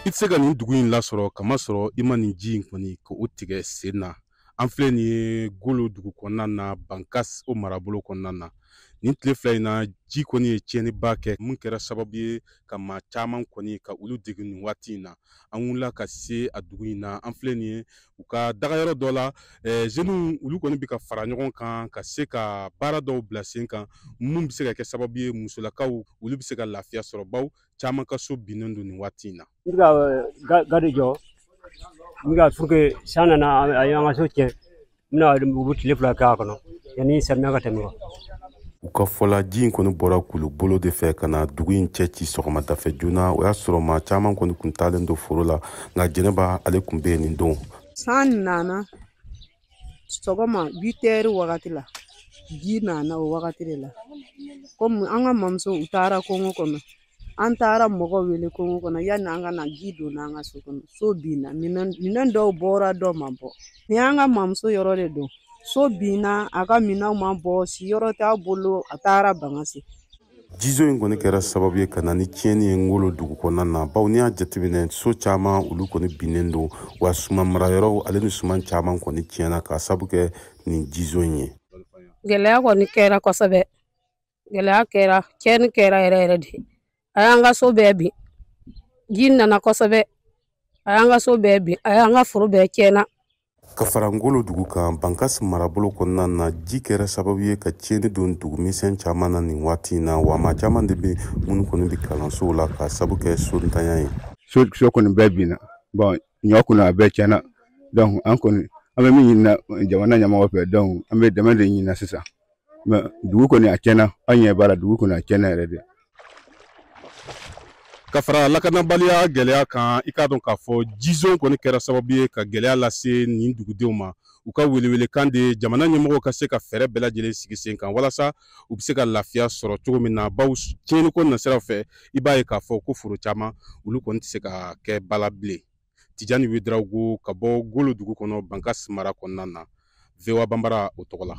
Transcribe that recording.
I tɛ se ka nin dugu in lasɔrɔ kamasɔrɔ i ma nin ji in kɔni k'o tigɛ sen na. An filɛ nin ye Golo dugu kɔnɔna na, Bankas o marabolo kɔnɔna na. Nin tile 2 in na, ji kɔni ye tiɲɛniba kɛ mun kɛra sababu ye ka maa caman kɔni ka olu degun nin waati in na. An wulila ka se a dugu in na. An filɛ nin ye u ka dagayɔrɔ dɔ la. Jeunes olu kɔni bɛ ka fara ɲɔgɔn kan ka se ka baara dɔw bila sen kan mun bɛ se ka kɛ sababu ye musolakaw olu bɛ se ka lafiya sɔrɔ, baw caman ka so binnen don nin waati in na. N bɛ ka gadi jɔ, n bɛ ka pour que san nana a y'an ka so tiɲɛ, n bɛna u bɛ tile 2 k'a kɔnɔ yanni samiya ka tɛmɛ. U ka fɔla, ji in kɔni bɔra kulubolo de fɛ ka na dugu in cɛ ci sɔgɔmada fɛ joona. O y'a sɔrɔ maa caman kɔni kun taalen don foro la, nka Jɛnɛba ale kun bɛ yen nin don. San nana sɔgɔma 8 heures wagati la, ji nana o wagati de la. Komi an ka mamuso u taara kungo kɔnɔ, an taara mɔgɔw wele kungo kɔnɔ, yanni an ka na ji donna an ka so kɔnɔ. So binna, minɛn dɔw bɔra, dɔw ma bɔ. Nin y'an ka mamuso yɔrɔ de don. So binna, a ka minɛnw ma bɔ, siyɔrɔ t'a bolo, a taara Bankasi. Jizo in kɔni kɛra sababu ye ka na ni tiɲɛni ye Ngolo dugu kɔnɔna na, bawo n'i y'a jateminɛ, so caman olu kɔni binnen don, wa suman marayɔrɔw ale ni suman caman kɔni tiɲɛna k'a sabu kɛ nin jizo in ye. Gɛlɛya kɔni kɛra kosɛbɛ, gɛlɛya kɛra, tiɲɛni kɛra yɛrɛ yɛrɛ de. A y'an ka so bɛɛ bin, ji nana kosɛbɛ, a y'an ka so bɛɛ bin, a y'an ka foro bɛɛ tiɲɛna. Ka fara Ngolo dugu kan, Bankas marabolo kɔnɔna na, ji kɛra sababu ye ka tiɲɛni don dugu misɛn caman na nin waati in na, wa maa caman de bɛ minnu kɔni bɛ kalansow la k'a sabu kɛ so ntanya ye. So kɔni bɛɛ binna, bon, ɲɔ kɔni a bɛɛ tiɲɛna. Donc an kɔni an bɛ min ɲini jamana ɲɛmɔgɔ fɛ, donc an bɛ dɛmɛ de ɲini sisan. Mais dugu kɔni a tiɲɛna, an ɲɛ b'a la, dugu kɔni a tiɲɛna yɛrɛ de. Ka fara lakanabaliya gɛlɛya kan, i k'a dɔn k'a fɔ jizon kɔni kɛra sababu ye ka gɛlɛya lase nin dugudenw ma. U ka welewelekan de, jamana ɲɛmɔgɔw ka se ka fɛɛrɛ bɛɛ lajɛlen sigi sen kan walasa u bɛ se ka lafiya sɔrɔ cogo min na, baw tiɲɛniko nasiraw fɛ, i b'a ye k'a fɔ ko foro caman olu kɔni tɛ se ka kɛ bala bilen. Tijani Wedarawogo ka bɔ Golo dugu kɔnɔ, Bankas mara kɔnɔna na, VOA Banbara o tɔgɔ la.